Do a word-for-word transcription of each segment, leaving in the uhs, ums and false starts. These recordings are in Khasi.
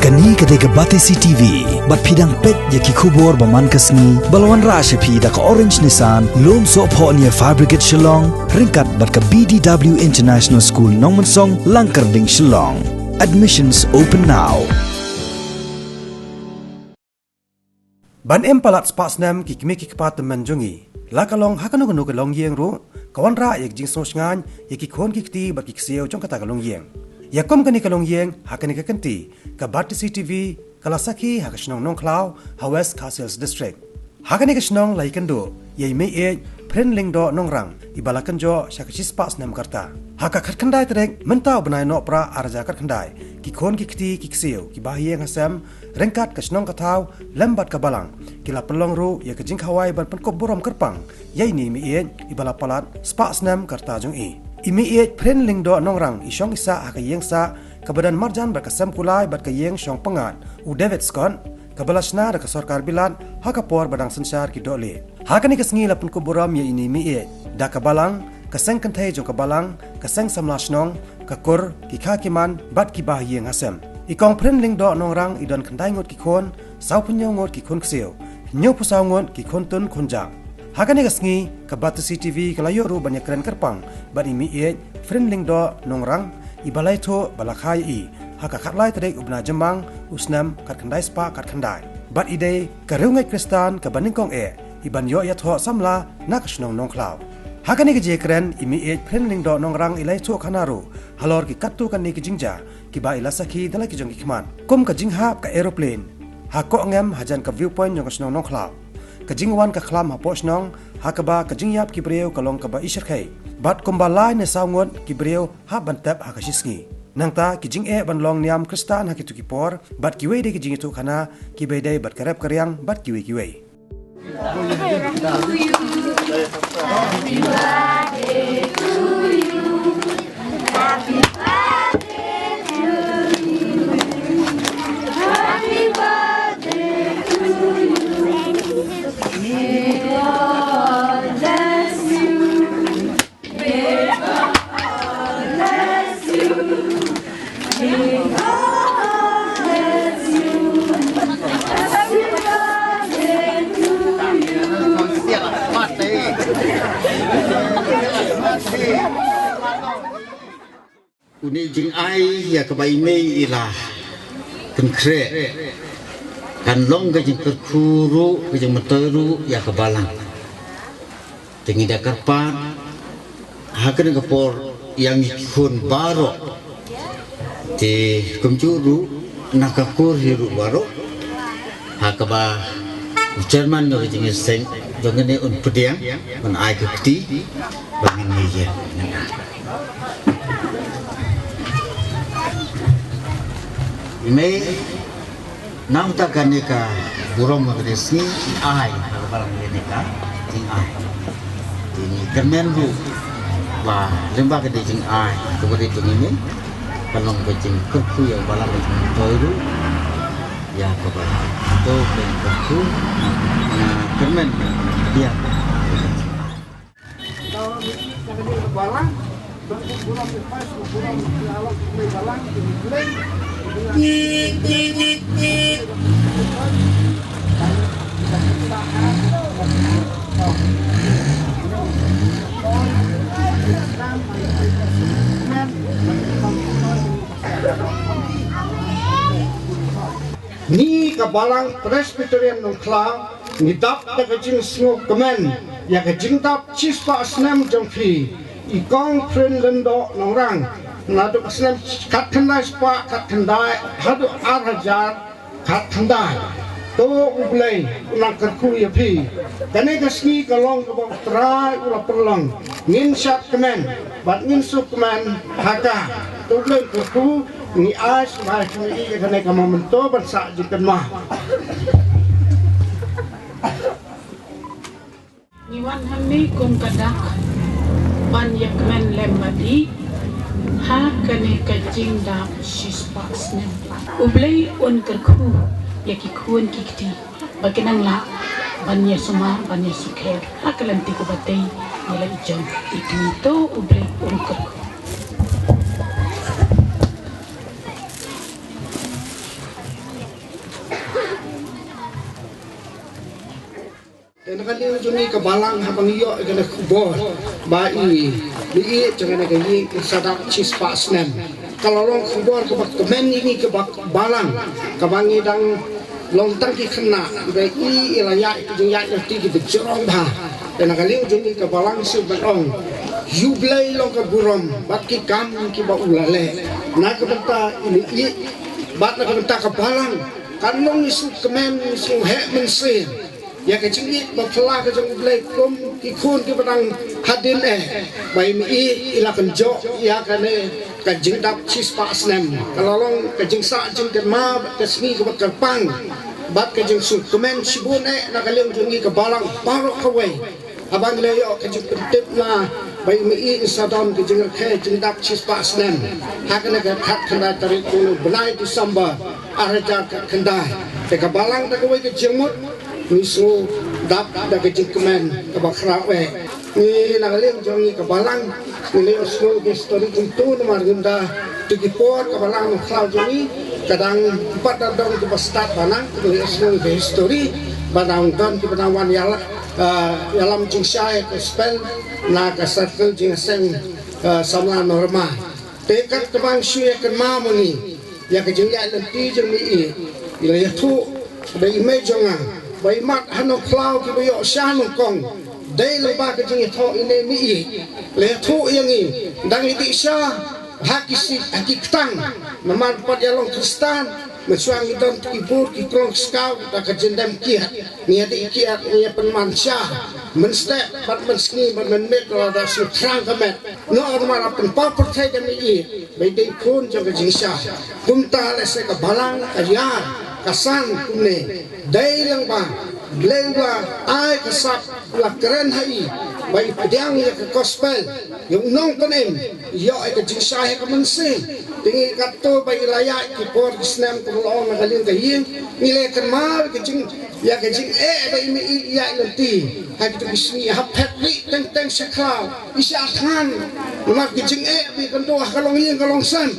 Kane ka dei ka Batesi T V, bad phi dang peit ïa ki khubor ba man ka sngi, ba la wanrah sha phi da ka Orange Nissan, Lumsohphoh near Fire Brigade Shillong, ryngkat bad ka B D W International School Nongmensong, Langkyrding, Shillong. Admissions open now. Ban im palat spah snem ki kmie ki kpa tymmen jong ngi. La ka long ha kano kano ka longïing ruh, ka wanrah ïa ka jingsngewsngaiñ ïa ki khun ki kti bad ki ksiew jong kata ka longïing. Ïa kum kane ka longïing, ha kane ka kynti, ka Batesi T V ka la sakhi ha ka shnong Nongkhlaw, ha West Khasi Hills District. Ha kane ka shnong la ïakynduh ïa i Meiieit Phrin Lyngdoh Nongrang, iba la kynjoh sha ka shispah snem ka rta. Ha ka khatkhyndai tarik mynta u bnai Nohprah ar hajar khatkhyndai, ki khun ki kti ki ksiew, ki bahaïing hasem, ryngkat ka shnong ka thaw lem bad ka balang, ki la pynlong ruh ïa ka jingkhawai ban pynkup burom kyrpang ïa ine i Meiieit iba la palat spah snem ka rta jong i. I Meiieit Phrin Lyngdoh Nongrang i shong i sah ha ka ïing sah kaba don marjan bad ka sem kulai bad ka ïing shong pyngngad, u David Scott, kaba la shna da ka sorkar bilat ha ka por ba dang synshar ki dohlieh. Ha kane ka sngi la pynkup burom ïa ine i Meiieit da ka balang, ka seng kynthei jong ka balang, ka seng samla shnong, ka kur, ki kha ki man bad ki bahaïing hasem. I Kong Phrin Lyngdoh Nongrang i don khyndai ngut ki khun, sawphew hynñiew ngut ki khun ksiew, hynñiewphew saw ngut ki khun tun khun jak. Ha kane ka sngi, ka Batesi T V ka la ïoh ruh ban ïakren kyrpang bad i Meiieit Phrin Lyngdoh Nongrang, iba la ïathuh ba la kha ïa i ha ka khatlai tarik u bnai Jymmang, u snem khatkhyndai spah khatkhyndai. Bad i dei ka riewngeit Khristan kaba nyngkong eh iban ïoh ïathoh samla na ka shnong Nongkhlaw. Ha kane ka jingïakren, i Meiieit Phrin Lyngdoh Nongrang i la ïathuh khana ruh halor ki katto katne ki jingjia kiba i la sakhi da la ki jong ki khmat, kum ka jinghap ka aeroplane ha Kohnguem hajan ka viewpoint jong ka shnong Nongkhlaw, ka jingwan ka khlam hapoh shnong, ha kaba ka jingïap ki briew ka long kaba i shyrkhei, bad kumba lai ne saw ngut ki briew hap ban tep ha ka shisngi. Nangta ki jingeh ban long niam Khristan ha kito ki por bad kiwei de ki jingïathuh khana kiba ïadei bad ka rep ka riang bad kiwei kiwei. Une jingai ïa kaba i mei i la pynkhreh kan long ka jingkyrkhu ruh, ka jingmyntoi ruh ïa ka balang. Te ngi da kyrpad ha kane ka por ïa ngi ki khun baroh. Te kumjuh ruh na ka kur hi ruh baroh, ha kaba u chairman jong ka jingïaseng jong kane un pdiang, un ai ka kti ba ngin ïa ïeng. Mei, namar kane ka burom ka dei sngi, ai, ha ka balang kane ka jingai. Te ngi kyrmen ruh ba lyngba ka dei jingai kaba rit jong ngi, ka long ka jingkyrkhu ïa u balang, ka jingmyntoi ruh ïa ka balang. To ka jingkyrkhu, nga kyrmen ïa ka. Ngi ka Balang Presbyterian Nongkhlaw, ngi dap da ka jingsngewkmen ïa ka jingdap shispah snem jong phi, i Kong Prin Lyngdoh Nongrang, naduh ka snem khatkhyndai spah khatkhyndai haduh ar hajar khatkhyndai. To U Blei u nang kyrkhu ïa phi. Kane ka sngi ka long kaba U Trai u la pynlong. Ngin shad kmen bad ngin suk kmen ha ka. To U Blei un kyrkhu. Ngi ai sngewbha ïa kane ka memento ban sah jingkynmaw. Ngi wan hangne kum ka dak ban ïa kmen lem bad i ha kane ka jingdap shispah snem. U Blei un kyrkhu ïa ki khun ki kti ba kin nang lah ban ïa sumar ban ïa sukher ha ka lynti kaba tei. Ngi la i jong i kmie, to U Blei un kyrkhu. Na ka liang jong ngi ka balang haba ngi ïoh ïa kane ka khubor ba i, i jong kane ka ïing i sa dap shispah snem, ka la long khubor kaba kmen ïa ngi kaba balang, kaba ngi dang long tang ki khynnah, ba i, i la ïaid ka jingïaid lynti kiba jrong bha. Te na ka liang jong ngi ka balang shu ban ong, ïa U Blei long ka burom bad ki kam kiba u la leh. Na ka bynta i, i bad na ka bynta ka balang, kan long ngi shu kmen, ngi shu heh mynsiem ïa ka jingïeit ba phylla ka jong U Blei kum ki khun kiba dang hadien eh, ba i, i la kynjoh ïa kane ka jingdap shispah snem. Ka la long ka jingsah jingkynmaw bad ka sngi kaba kyrpang bad ka jingsngewkmen shibun eh na ka liang jong ngi ka balang baroh kawei. Haba ngi la ïoh ka jingpyntip na ba i, i sa don ka jingrakhe jingdap shispah snem ha kane ka khatkhyndai tarik jong u bnai December ar hajar khatkhyndai. Te ka balang da kawei ka jingmut, ngi sngew dap da ka jingkmen kaba khraw eh. Ngi na ka liang jong ngi ka balang, ngi la ïohsngew ka histori kumto namar ngim da, tu ki por ka balang Nongkhlaw jong ngi ka dang pat da dong kiba stad ba nang, ngi la ïohsngew ka histori ba dang don kiba dang wan ïala, ah, ïalam jingshai gospel na ka circle jingïaseng, ah, samla Norma. Te kat kaba nga shu ïa kynmaw ma ngi ïa ka jingïaid lynti jong mi i, i la ïathuh ba i mei jong nga, ba i mat ha Nongkhlaw kiba ïoh sha nyngkong. Dei lyngba ka jingïathoh ine mi i la ïathuh ïa ngi, dang ïadih sha ha ki sih ha ki ktang, namar pat ïa long Khristan, mynshuwa ngi don ki bur ki krong ki skaw da ka jingdem kiad. Ngi ïadih kiad, ngi ïa pynman sha mynstep bad mynsngi bad mynmiet, lada shu thrang ka met. Namar la pynpaw pyrthei da mi i ba i dei khun jong ka jingshai. Kumta lehse ka balang ka ïar ka san kumne, dei lyngba Blei u la ai ka sap, u la kren ha i ba i pdiang ïa ka gospel, ïa u nongpynim, ïoh ïa ka jingshai ha ka mynsiem. Te ngi katto ba i la ïaid ki por ki snem kaba la ong na ka liang ka ïing, ngi la kynmaw ka jing ïa ka jingeh ba i mi i ïaid lynti ha kito ki sngi, hap phet rieh teng teng sha khlaw, i shah thngan namar ka jingeh ba i kynduh ha ka longïing ka longsem.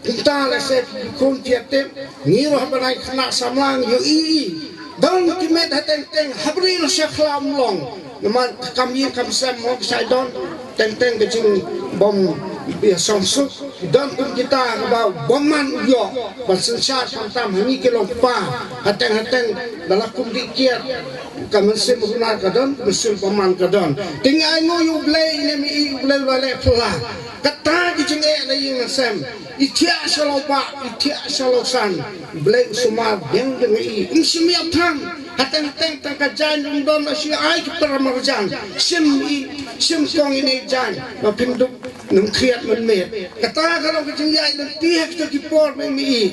Kumta lehse ki khun phi ïa tip, ngi ruh ban ai khynnah samla ngi ïohi i, dang ki met ha teng teng, hap rieh sha khlaw, ym long. Namar ka kam ïing kam sem mo ki shah don teng teng ka jingbym ïa song suk. Don kum kita kaba bymman u ïoh ban synshar khamtam ha ngi ki long kpa. Hateng hateng da la kum dih kiad, ka mynsiem runar ka don, ka mynsiem bymman ka don. Te ngi ainguh ïa U Blei, ine mi i U Blei u la leh phylla. Kata ki jingeh na ïing na sem, i thiah sha lawbah, i thiah sha lawsan, U Blei u sumar biang biang ïa i. Ym shym ïap than. Hateng hateng tang ka jaiñ ym don la shu ai ki para marjan. Shim i, shim kong ine i jaiñ ba phin dup nongkriat mynmiet. Kata ka long ka jingïaid lynti ha kita ki por ba i mi i.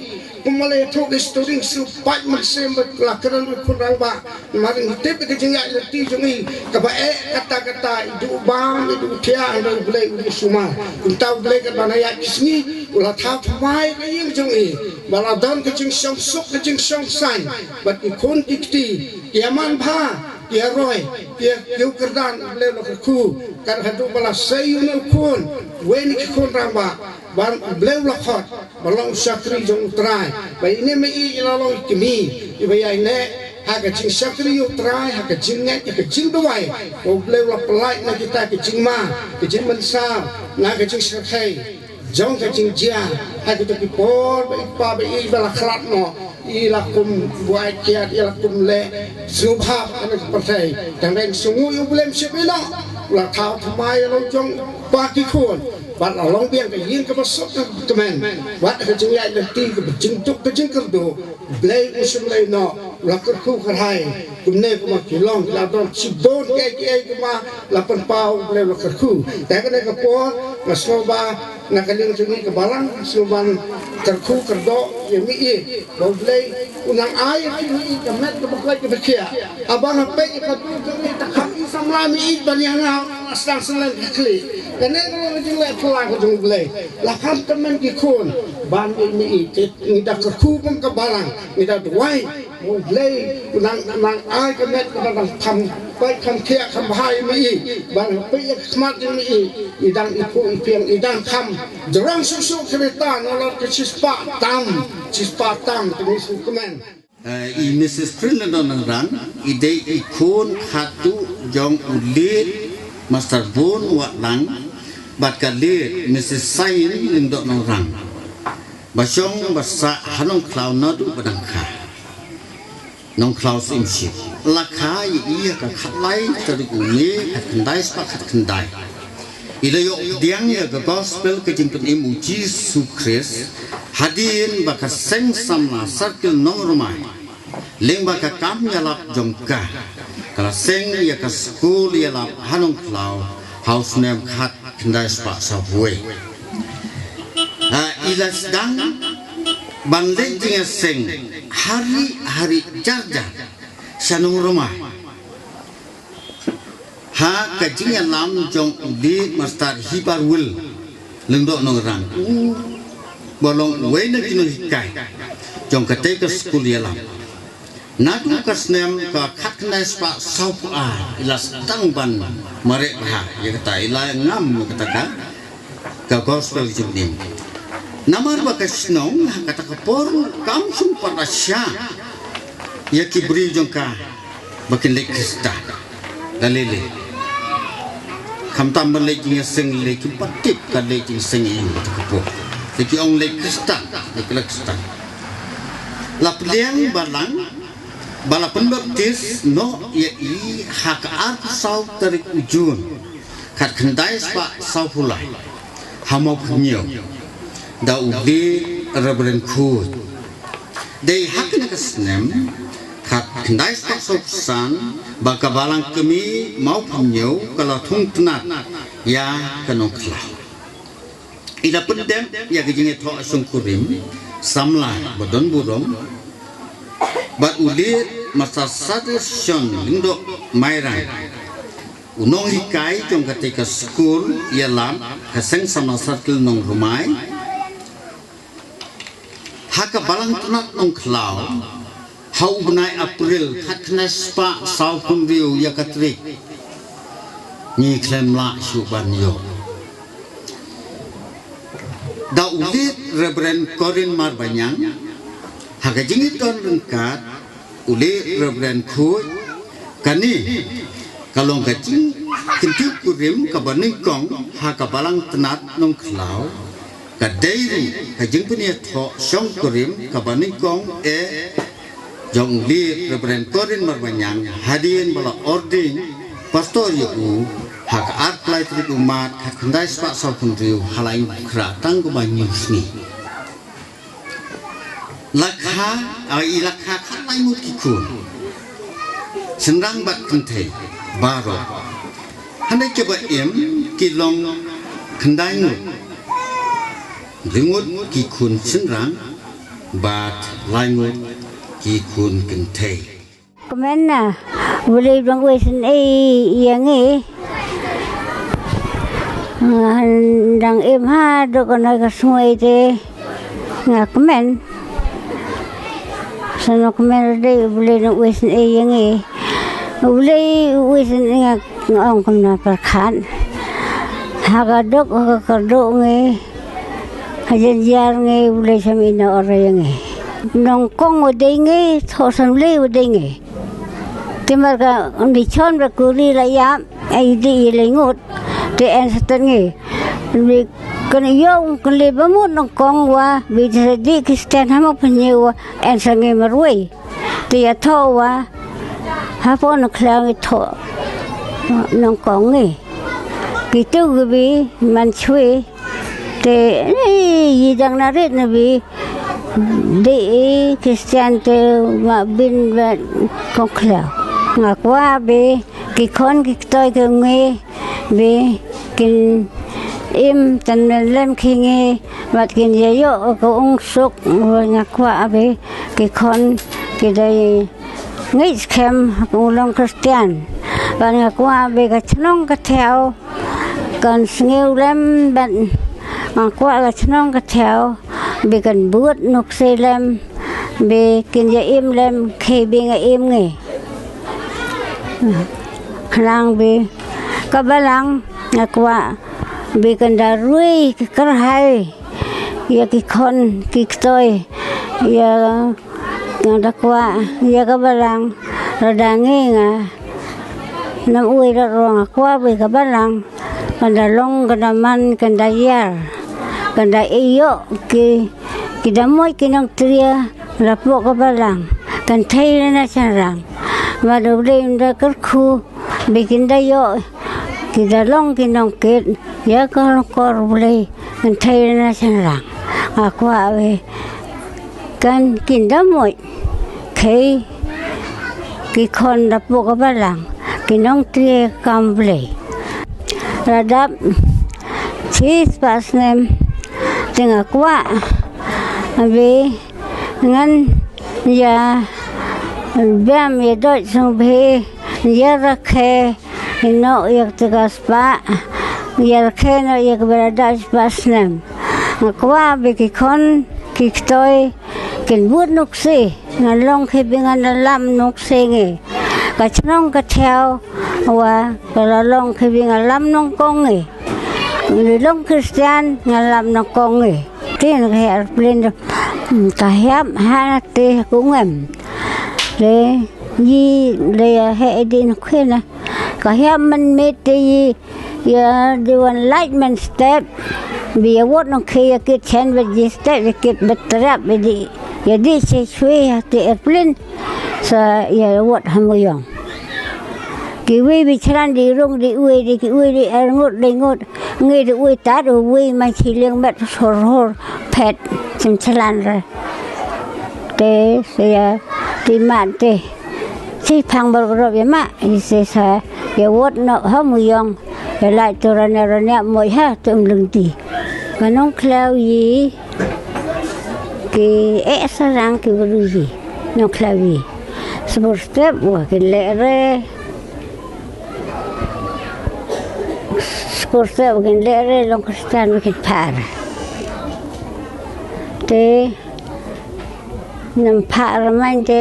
Kumba la ïathuh ka histori, shu pait mynsiem ba la kren u khun rangbah. Namar ngi tip ka jingïaid lynti jong i kaba eh kata kata, i duh bam, i duh thiah, hynrei U Blei u dei u sumar. Kumta U Blei katba nang ïaid ki sngi u la thaw thymmai ka ïing jong i ba la don ka jingshong suk ka jingshong saiñ bad ki khun ki kti, ki ïa man bha, ki ïa roi, ki ïa kiew kyrdan. U Blei u la kyrkhu kat haduh ba la sei ïa une u khun, wei na ki khun rangbah, ba U Blei u la khot ba long u shakri jong U Trai. Ba ine mi i i la long i kmie iba ïaineh ha ka jingshakri ïa U Trai, ha ka jingngeit, ha ka jingduwai. Ba U Blei u la pyllait na kita ka jingma, ka jingmynsaw, na ka jingshyrkhei jong ka jingjia ha kito ki por ba i kpa ba i ba la khlad noh, i la kum buaid kiad, i la kum leh sngewbha ha kane ka pyrthei. Tang dei sngew ïa U Blei, ym shym ïeh noh, u la thaw thymmai ïa la u jong u kpa ki khun. Bad la long biang ka ïing kaba suk kaba kmen, bad ka jingïaid lynti kaba jingduk ka jingkyrduh. U Blei um shym leh noh, u la kyrkhu kyrhai. Kumne kumba ki long ki la don shibun kiei kiei kumba la pynpaw, U Blei u la kyrkhu. Te kane ka por nga sngew ba na ka liang jong ngi ka balang, nga sngew ban kyrkhu kyrdoh ïa mi i, ba U Blei u nang ai ïa ki mi i ka met kaba koit kaba khiah. Haba nga peit ïa ka dur jong mi, te kham i samla mi i ban ïa nga, nga sdang sngewlem ka khlieh. Kane ka long ka jingleh phylla ka jong U Blei. La kham tymmen ki khun ban ïa mi i, te ngi da kyrkhu kum ka balang, ngi da duwai ba U Blei u nang, nang ai ka met kaba dang kham koit kham khiah kham bha ïa mi i. Ban peit ïa ka khmat jong mi i, i dang i phuh i phiang, i dang kham jrong suk suk ki rta, nalor ka shispah tam, shispah tam, te ngi sngewkmen. Eh, i Mrs Prince Lyngdoh Nongrang i dei i khun khatduh jong u late Master Bun Wahlang bad ka late Mrs Sain Lyngdoh Nongrang, ba shong ba sah ha Nongkhlaw naduh ba dang kha. Nongkhlaw Syiemship. La kha ïa i ha ka khatlai tarik u May, khatkhyndai spah khatkhyndai. I la ïoh pdiang ïa ka gospel, ka jingpynim u Jisu Khrist, hadien ba ka Seng Samla Circle Nongrmai, lyngba ka kam ïalap jong ka, ka la seng ïa ka skul ïalap ha Nongkhlaw ha u snem khat khyndai spah sawphew wei. Ha, i la sdang ban leit jingïaseng ha ri ha ri jar jar sha Nongkrem, ha ka jingïalam jong u late Master Hibarwil Lyngdoh Nongrang, u ba long uwei na ki nonghikai jong katei ka skul ïalam. Naduh ka snem ka khatkhyndai spah sawphew ar i la sdang ban mareh bha ïa kata, i la ngam ïa kata ka, ka gospel jingpynim. Namar ba ka shnong ha kata ka por kam shym pat la shah ïa ki briew jong ka ba kin leit Khristan. Da lei lei, khamtam ban leit jingïaseng lei, kim pat tip ka leit jingïaseng ïa u kata ka por. Te ki ong leit Khristan, leit Khristan. La pdiang balang ba la pynbaptis noh ïa i ha ka arphew saw tarik u Jun, khatkhyndai spah sawphew lai, ha Mawphynñiew, da u late Reverend Khuid. Dei ha kane ka snem, khatkhyndai spah sawphew san, ba ka balang kmie Mawphynñiew ka la thung tnat ïa ka Nongkhlaw. I la pyndep ïa ka jingïathoh shongkurim samla ba don burom bad u late Master Sadar Shon Lyngdoh Mairang, u nonghikai jong katei ka skul ïalam, ka Seng Samla Circle Nongrmai, ha ka balang tnat Nongkhlaw, ha u bnai April, khatkhyndai spah sawphew hynriew ïa ka tarik, ngi khlem lah shuh ban ïoh. Da u late Reverend Corin Marbaniang, ha ka jingïadon ryngkat u late Reverend Khuid, kane ka long ka jingkyntiew kurim kaba nyngkong ha ka balang tnat Nongkhlaw, ka dei ruh ka jingpynïathoh shongkurim kaba nyngkong eh jong u late Reverend Corin Marbaniang, hadien ba la ordain pastor ïa u ha ka arphew lai tarik u Mart, khatkhyndai spah sawphew hynriew, ha Laitumkhrah tang kumba hynñiew sngi. La kha, ah, i la kha khatlai ngut ki khun, shynrang bad kynthei baroh. Hynrei kiba im ki long khyndai ngut, hynriew ngut ki khun shynrang bad lai ngut ki khun kynthei. Kmen na, u Blei u dang wei sngewsih ïa ngi. Nga dang im haduh kane ka sngi te nga kmen. Sa nga kmen dei u Blei u dang wei sngewsih ïa ngi. U Blei u wei sngewsih, nga ong kumne pyrkhat. Ha ka duk ha ka kyrduh ngi, ha jynjar ngi, u Blei sa ïehnoh ïa ngi. Nyngkong u dei ngi, thoh san u Blei u dei ngi. Te mar ka ngi chon ba kuri la ïap, ai di i lei ngut. Te en sa ten ngi. Bi kan ïoh kan lei ba mut nyngkong wa, bi te di Khristan ha Mawphynñiew wa, en sa ngi marwei. Te ïathoh wa, hapoh Nongkhlaw ngi thoh nyngkong ngi. Kitu ki bi man chwe, te i dang na rit na bi dei Khristan te ma bin ba Nongkhlaw. Nga kwah bi ki khon ki ktoi ki ngi bi kin im tan lem ki ngi, bad kin ïa ïoh ka ung suk, nga kwah bi ki khon ki dei ngeit skhem ha ka long Khristan. Bad nga kwah bi ka chnong ka thaw kan sngew lem, bad nga kwah ka chnong ka thaw bi kan bud nukse lem, bi kin ïa im lem khei bi nga im ngi. Khnang bi ka balang nga kwah bi kan da rui ki kyrhai ïa ki khon ki ktoi, ïa Nga da kwah ïa ka balang, lada ngi nga nam uwei ruh nga kwah ba ka balang kan da long, kan da man, kan da ïar, kan da ïoh ki, ki da mut ki nongtria na pdeng ka balang, kan thei na shynrang. Bad U Blei un da kyrkhu ba kin da ïoh, ki da long ki nongkit ïa ka longkor U Blei, kan thei na shynrang. Nga kwah ba kan, kin da mut khie ki khon na pdeng ka balang, ki nongtria kam U Blei. La dap shispah snem te nga kwah ba ngan ïa bam ïa doit sngewbha, ïa rakhe noh ïa kata ka spah, ïa rakhe noh ïa kaba la dap shispah snem. Nga kwah ba ki khon ki kti kin bud nuksa, ngan long khie ba ngan da lam nuksa ngi. Ka chnong ka thaw wa ka la long khie ba ngan lam nyngkong ngi. Ngi long Khristan, ngan lam nyngkong ngi. Te na ka airplane, mm, ka hiap ha te ku ngem. Le yi le ya he di na khena. Ka hiap man met te yi, ya di wan light man step. Bi ya wot nong khie ya kit chen ba ji step ya kit ba trap ba di. Ya di se shui ha te airplane. Sa ya wot ha Mawïong. Ki wei bi chran di rung di wei di, ki wei di er ngut di ngut. Ngi di wei tad wei man chi liang met hor hor phet chim chlan re. Te se ya ti man te. Si phang bor grop ya ma, i se sa ya wot no ha Mawïong. Ya lai tu rane rane moi ha tu um lung ti. Ka nongkhlaw yi ki eh sarang ki bru yi. Nongkhlaw yi. Sbur step wa kin leh re. Skur te ba kin leh re long Khristan ba kin phah re. Te nam phah re man te,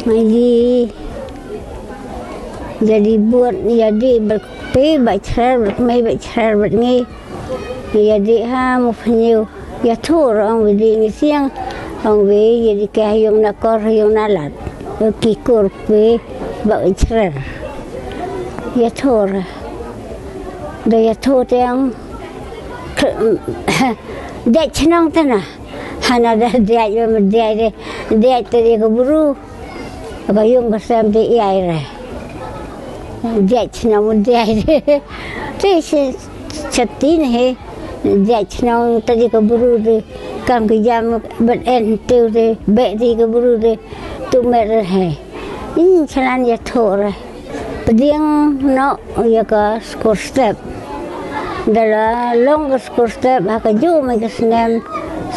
ma yi jadi buat, jadi berkepe ba chrer, berkemai ba chrer, ber ngi. Ïa dih ha Mawphniu. Ïathuh ruh ong ba dih ngi siang. Ong ba ïa dih ka ha ïung na kor ha ïung na lad. Ba ki kur phi ba u chrer. Ïathuh ruh. Da ïathuh te ong. Dei chnong te na. Hana da dei ba ma dei de. Dei te dei ka bru. Ka ïung ka sem te ïai re. Dei chnong dei re. Te se chati ne he. Dei chnong te dei ka bru de. Kam ka jam bad en te de. Be dei ka bru de. Tu mer re he. In chalan ïathuh re. Pdiang noh ïa ka skur step. Da la long ka skur step ha ka ju mai ka snem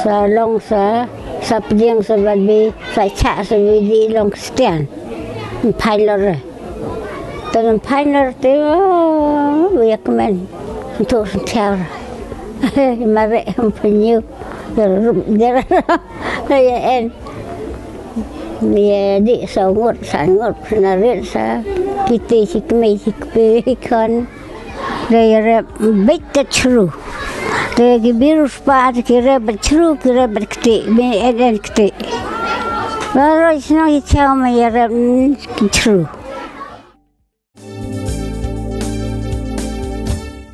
sa long sa, sa pdiang sa bad bi sa chah sa bi dih long Khristan. Phain lor re. Tan phain lor te, oh, ïa kmen. Nthuh sngewthiar. Mare Mawphniu. Ïa rup ïa, ïa en. Ïa dih sa ngut, sa ngut, na rit sa. Kiti si kmie si kpi khon. Dei ïa rep bit ta chru. Dei ki biru spa, ki rep bit chru, ki rep bit kti, bi en en kti. Ba roi shnong ïa chaw ma ïa rep, mm, chru.